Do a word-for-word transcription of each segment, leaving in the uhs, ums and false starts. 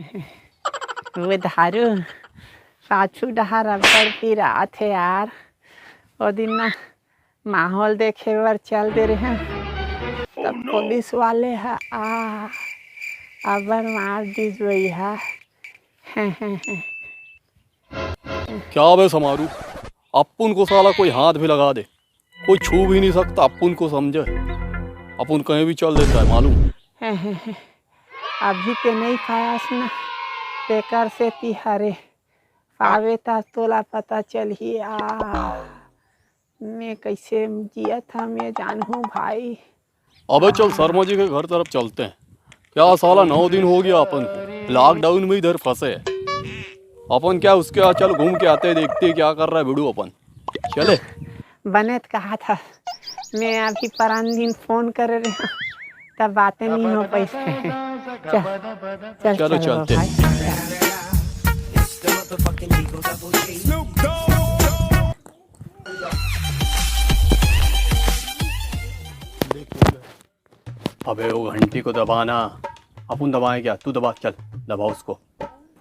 वो धारू, पाछू डहार अब्बड़ पिरात हे यार। ओ दिन ना माहौल देखे बर चल दे रहे, तब पुलिस वाले ह आ अब्बड़ मार दिस भैया। क्या बे समारू, अपुन को साला कोई हाथ भी लगा दे, कोई छू भी नहीं सकता अपुन को, समझे? अपुन कहीं भी चल देता है मालूम। अभी ते नहीं पायस ना, तेकर सेती हरे। पावे त तोला पता चलही। आ मैं कैसे जियत ह मैं जानहूँ भाई। अबे चल शर्मा जी के घर तरफ चलते हैं। क्या साला नौ दिन हो गया अपन को लॉकडाउन में इधर फंसे हैं। अपन क्या उसके यहाँ चल घूम के आते हैं, देखते हैं क्या कर रहा है बिड़ू अपन। चले। बने त कहा था, मैं अभी परान दिन फोन करे रहे हूँ, तब बातें नहीं हो पाई। चल, चल, चलो, चल, चलते हैं। भाई। अबे वो घंटी को दबाना। अपन दबाएं क्या? तू दबा, चल दबा उसको।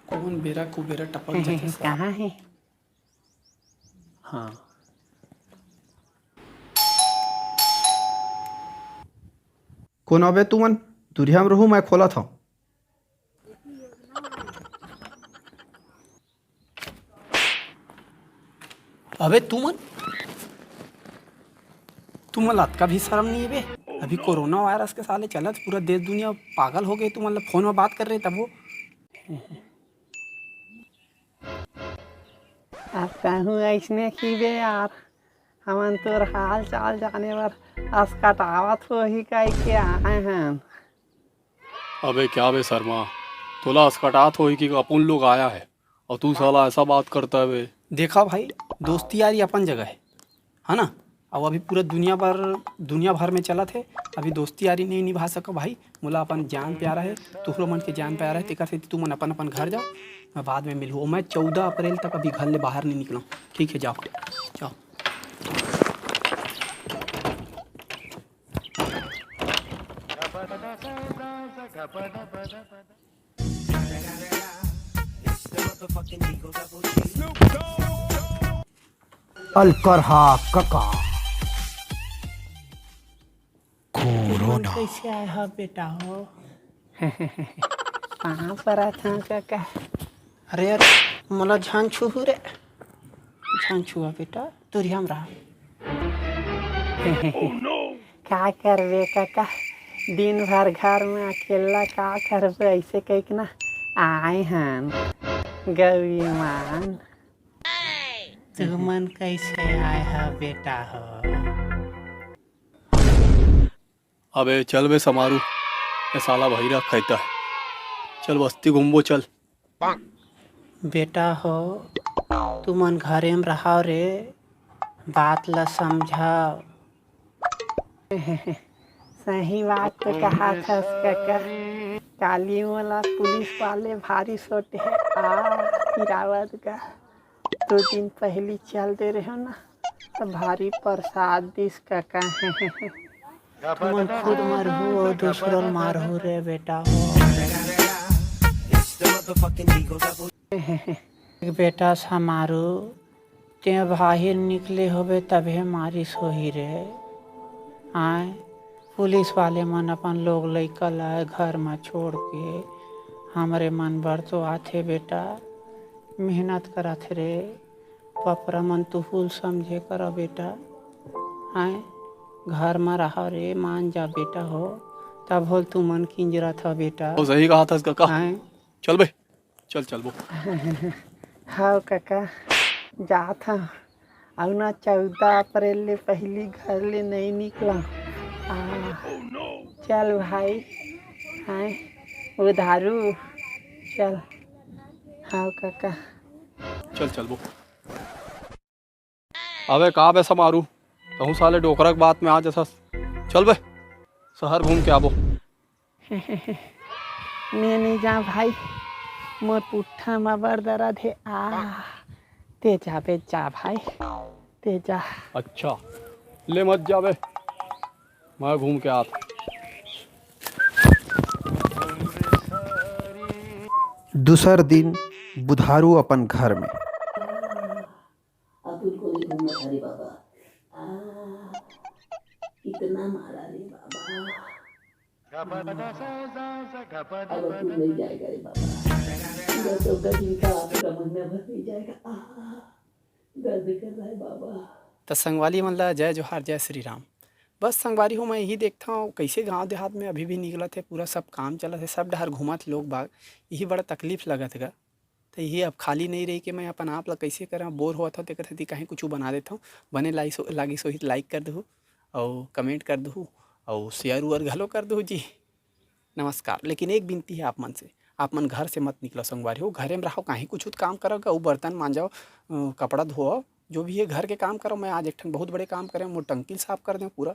कौन बेरा कुबेरा टपक जाथे साला। कहाँ है? हाँ। कोन अबे तुमन? दुरिहा म रहू, मैं खोलत हंव। अबे तुमन, तुमन ला अतका भी शरम नहीं हे बे? अभी कोरोना वायरस के साले चलत पूरा देश दुनिया पागल हो गए, तुमन ला फोन में बात कर रहे तब वो। अब कहूँ अइसने की बे यार, हमन तोर हाल चाल जाने बर अस्कटावत होही कहिके आए हन। अबे क्या बे शर्मा, तोला अस्कटात होही कि अपन लोग आया है और तू साला ऐसा बात करता है बे। देखा भाई, दोस्ती यारी अपन जगह है, है ना? अब अभी पूरा दुनिया भर, दुनिया भर में चलत है, अभी दोस्ती यारी नहीं निभा सका भाई। मोला अपन जान प्यारा है, तुहरो मन के जान प्यारा है, तेकर सेती तुमन अपन अपन घर जाओ, मैं बाद में मिलहूँ। मैं चौदह अप्रैल तक अभी घर ले बाहर नहीं निकलूँ, ठीक है? जाओ, जाओ। अलकरहा कका। कोरोना। कैसे आए हो बेटा हो? कहाँ पर था कका? अरे यार, मोला झन छुहू रे, झन छुआ बेटा, दूरिहा म रहा। का करबे कका, दिन भर घर में अकेला का करबे, ऐसे कह के ना आए हन गौरी मान। तुमन कैसे आए हो बेटा हो? अबे चल बे समारू, ये साला भैरा खैता है। चल बस्ती घूमबो चल। बेटा हो, तुमन घरे में रहाव रे, बात ला समझाव। सही बात तो कहा थस कका, काली मोला पुलिस वाले भारी सोटे हे आ गिरावत गा। दो दिन पहली चल दे रहे हो ना, तो भारी प्रसाद दिस कका। तुमन खुद मरहू और दूसरो ल मारहू रे बेटा हो। बेटा समारू, तें बाहिर निकले होबे तभे मारिस होही रे। आय, पुलिस वाले मन अपन लोग लइका ला घर म छोड़ के हमरे मन बर तो आथे बेटा, मेहनत करत हे रे। पपरा मन तुहू ल समझे कर बेटा। आय, घर म रहा रे, मान जा बेटा हो, तब होल तुमन किंजरत ह बेटा। वो सही कहा थस कका। आय। चल बे, चल चलबो। हव कका, जात हव। अउ ना चौदह अप्रैल ले पहली घर ले नहीं निकला। आ, चल भाई, आय, उधारू, चल। हव कका। चल चलबो। अबे का बे समारू, तहूँ साले डोकरा के बात में आ जसस। चल बे, शहर घूम के आबो। मैं नहीं जा भाई, मोर पुट्ठा म बड़ दर्द हे। आ, ते जाबे जा भाई, ते जा। अच्छा, ले मत जाबे, मैं घूम के आत। दूसर दिन बुधारू अपन घर में। अतुल को भी घूमत हरे बाबा। आ, कितना मारा रे बाबा। अब अतुल नहीं जाएगा रे बाबा। पूरा चौदह दिन का पूरा महीना भर नहीं जाएगा। आ, दर्द कर रहा है बाबा। त संगवारी मन ला जय जोहार, जय श्री राम। बस संगवारी हो, मैं यही देखता हूँ कैसे गांव देहात में अभी भी निकलत है, पूरा सब काम चलत है, सब डहर घूमत लोग बाग, यही बड़ा तकलीफ लगत गा। त यही अब खाली नहीं रही कि मैं अपन आप ला कैसे करा, बोर होत हो तेकर सेती कहीं कुछ बना देता हूँ। बने लागिस हो, लागिस होही त लाइक कर दहू, अउ कमेंट कर दहू, अउ शेयर उअर घलो कर दहू जी। नमस्कार। लेकिन एक बिनती है आप मन से, आप मन घर से मत निकलो संगवारी हो, घरे में रहो, कहीं कुछ काम करो, अउ बर्तन मांजो, अ, कपड़ा धोओ, जो भी है घर के काम करो। मैं आज एक ठन बहुत बड़े काम करे, मोर टंकी ल साफ कर दें पूरा।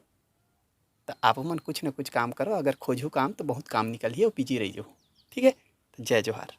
त आप मन कुछ न कुछ काम करो, अगर खोजहू काम तो बहुत काम निकलही अउ बिजी रही जाहू। ठीक है, तो जय जोहार।